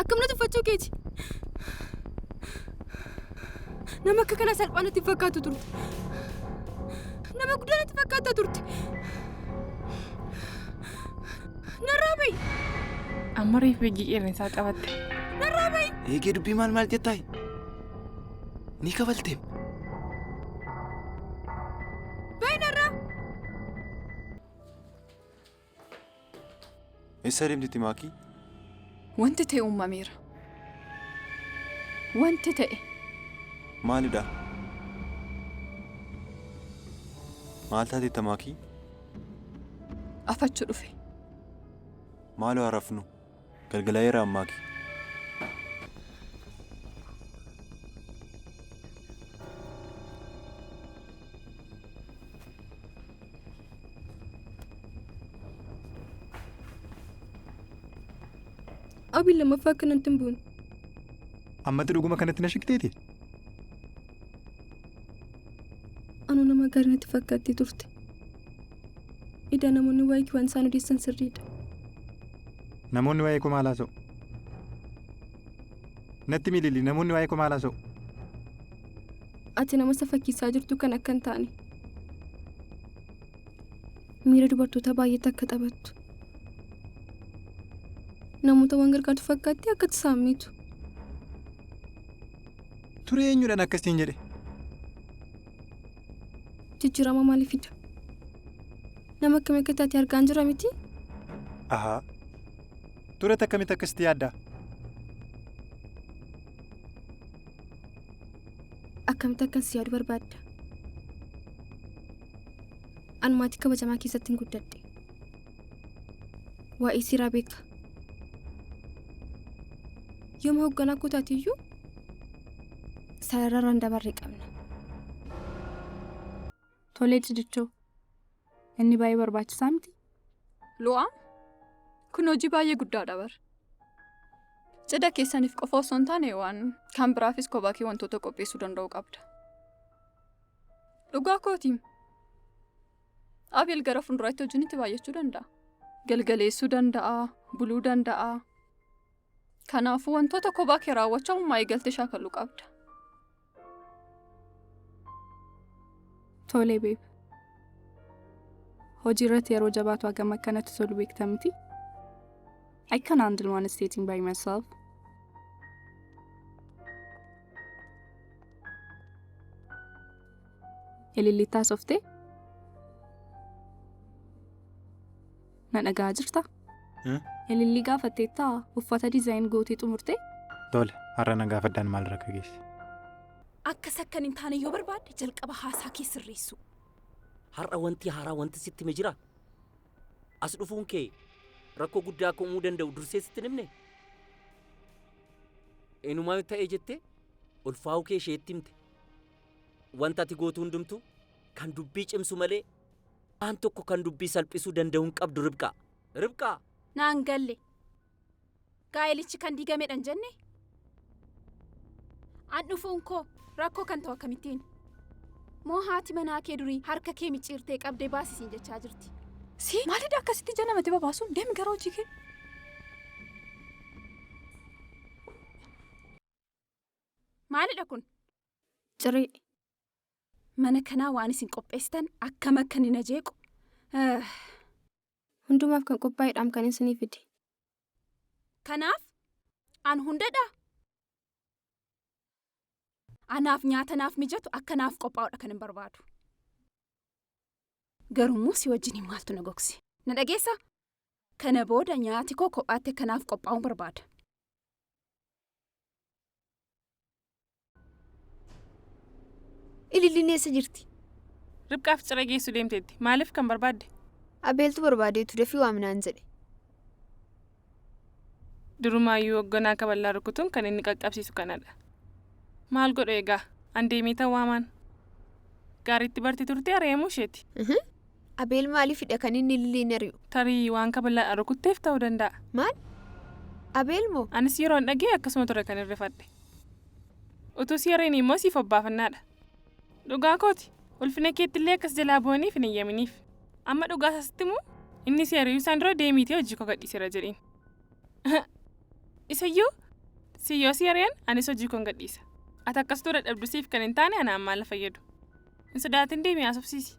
Akkam na tuffachuu keeti? Nama akka kanaa salphaa natti hin fakkaattu turte. Nama guddaa natti fakkaatta turte. Narraa ba'i! Amma reefu eegii qeerransaa qabatte. Narraa ba'i! Eegee dubbii maal maal jettaayi? Ni kabalteem. Ba'i narraa! Eessa deemtetti Maakii? Wanti ta'e uumameera. Wanti ta'e. Maalidha? Maal taateetta Maakii? Afachuu dhufe. Maaloo haa rafnu. Galgalaa'eera Maakii. Abiin lammaffaa akka natti hin buune. Ammatti dhuguma kanatti na shakteeti? Anuu nama gaarii natti fakkaattee turte. Idaa namoonni waa'ee kee waan isaan odeessan sirriidha. Namoonni waa'ee koo maal haasa'u? Natti himi Lili, namoonni waa'ee koo maal haasa'u? Ati nama isa fakkiisaa jirtu kan akka hin taane. Miira dubartoota baay'eetti akka taphattu. Namoota waan gargaartu fakkaattee akka itti saammitu. Turee eenyudhaan akkasiin jedhe? Jijjiirama maalii fida? Nama akkamii akka taate argaan jira miti? Ahaa. Turetti akkamitti akkasitti yaaddaa? Akkamitti akkan si yaadu barbaadda? An maatii kabajamaa keessatti hin guddadhe. Waa'ee seeraa beeka. Yooma hoogganaa koo taate iyyuu sarara irra hin dabarre qabna. Tolee cidichoo. Inni baay'ee barbaachisaa miti? Lu'aa, kun hojii baay'ee guddaadha bar. Cidha keessaniif qofa osoo hin taane waan kan biraafis kophaa kee wantoota qopheessuu danda'uu qabda. Dhugaa kootiim. Abeel gara fuulduraatti hojiin itti baay'achuu danda'a. Galgaleessuu danda'a, buluu danda'a. Kanaafuu wantoota kophaa kee raawwachuu ammumaa eegaltee shaakaluu qabda. Tolee babe. Hojii irratti yeroo jabaatu hagam akkanatti tolu beekta miti? I can handle one stating by myself. Ililliitti haasoftee? Na dhaga'aa jirta? Ilillii gaafatteettaa uffata design gootee xumurtee? Tole, har'a na gaafadhaan maal rakka geesse? Akkas akkan hin taane yoo barbaadde jalqaba haasaa kee sirreessuu. Har'a wanti haaraa wanti sitti hime jiraa? As dhufuun kee rakkoo guddaa akka uumuu danda'u dursee sitti hin himnee? Inumaa ta'e jettee ulfaa'uu kee isheetti himte. Wanta ati gootu hundumtuu kan dubbii cimsu malee waan tokko kan dubbii salphisuu danda'u hin qabdu Ribqaa. Ribqaa! Naan galle. Gaa'elichi kan diigamedha hin jenne? An dhufuun koo rakkoo kan ta'u akkamittiin? Moo haati manaa kee durii harka kee micciirtee qabdee baasi siin jechaa jirti? Si maalidha akkasitti ija namatti babaasuun deemi gara hojii kee. Maalidha kun? Ciree. Mana kanaa waan isin qopheessitan akkam akka inni na jeequ. Hundumaaf kan qophaa'edhaam kan isinii fide. Kanaaf an hundadhaa? Anaaf nyaata naaf mijatu akka naaf qophaa'udha kan hin barbaadu. Garuummoo si wajjiniin maaltu na gogse? Na dhageessaa? Kana booda nyaati koo kophaatti akka naaf qophaa'uun barbaada. Ililliin eessa jirti? Ribqaaf ciree geessu deemteetti. Maaliif kan barbaadde? Abeeltu barbaadeetu dafii waamnaan jedhe. Durumaayyuu hoogganaa kaballaa rukutuun kan inni qaqqabsiisu kanadha. Maal godhu egaa? An deemee waamaan. Gaariitti barti turte ari'amuu isheeti. Abeel maaliifidha kan inni Ililliin ari'u? Tarii waan kaballaadhaan rukutteef ta'uu danda'a. Maal? Abeel moo? Anis yeroon dhagee akkasuma ture kan irrifadhe. Utuu si ari'in immoo siif obbaafannaadha. Dhugaa kooti. Ulfina keetti illee akkas jalaa bu'aniif hin eeyyaminiif. Amma dhugaa isaasitti immoo inni si ari'uu isaan dura deemiitee hojii koo gadhiiseera jedhiin. Isayyuu Si yoo si ari'an anis hojii koon gadhiisa. Ati akkas ture dadhabdu siif kan hin taane anaan maal fayyadu. Hin sodaatin deemi haasofsiisi.